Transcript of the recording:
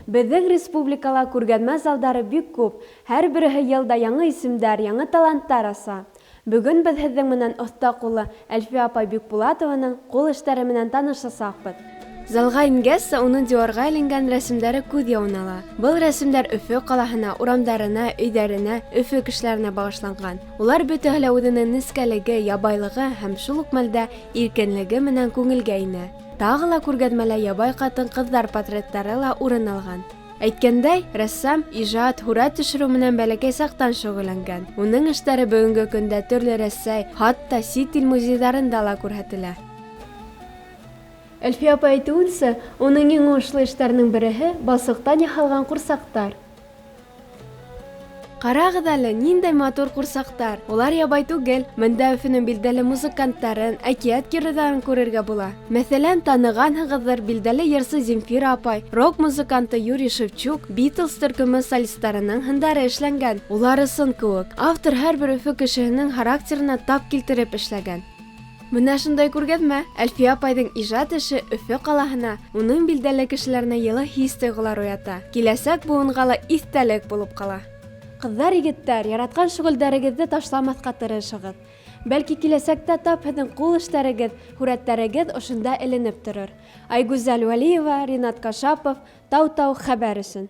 Беҙҙең республикала күргәҙмә залдары бик күп, һәр береһе йыл да яңы исемдәр, яңы таланттар аса. Бөгөн беҙ һеҙҙең менән оҫта ҡуллы Әлфиә апай Бикбулатованың ҡул эштәре менән танышасаҡбыҙ. Залға ингәс тә уның диуарға эленгән рәсемдәре күҙ яуын ала. Был рәсемдәр Өфө ҡалаһына, урамдарына, өйҙәренә, Өфө кешеләренә бағышланған. Улар бөтәһе лә үҙенең нескәлеге, ябайлығы һәм шул уҡ мәлдә иркенлеге менән күңелгә инә. Тағы ла күргәҙмәлә ябай ҡатын-ҡыҙҙар портреттары ла урын алған. Әйткәндәй, рәссам ижад, һүрәт төшөрөү менән бәләкәй саҡтан шөғөлләнгән. Уның эштәре бөгөнгө көндә төрлө Рәсәй, хатта сит ил музейҙарында ла күрһәтелә. Әлфиә апай әйтеүенсә, уның иң уңышлы эштәренең береһе, балсыҡтан яһалған ҡурсаҡтар. Ҡарағыҙ әле, ниндәй матур ҡурсаҡтар! Улар ябай түгел, мында Өфөнөң билдәле музыканттарын, әкиәт геройҙарын күрергә була. Мәҫәлән, танығанһығыҙҙыр, билдәле йырсы Земфира апай, рок музыканты Юрий Шевчук, Битлз төркөмө солисттарының һындары эшләнгән. Улар ысын кеүек. Автор һәрбер Өфө кешеһенең характерына тап килтереп эшләгән. Менә шундай күргәҙмә, Әлфиә апайҙың ижад эше Өфө ҡалаһына, уның билдәле кешеләренә йылы хис-тойғолар уята, киләсәк быуынға ла иҫтәлек булып ҡала. Ҡыҙҙар, егеттәр, яратҡан шөғөлдәрегеҙҙе ташламаҫҡа тырышығыҙ. Бәлки киләсәктә тап һеҙҙең ҡул эштәрегеҙ, һүрәттәрегеҙ ошонда эленеп торор. Айгүзәл Вәлиева, Ринат Кашапов, Тау-Тау хәбәр өсөн.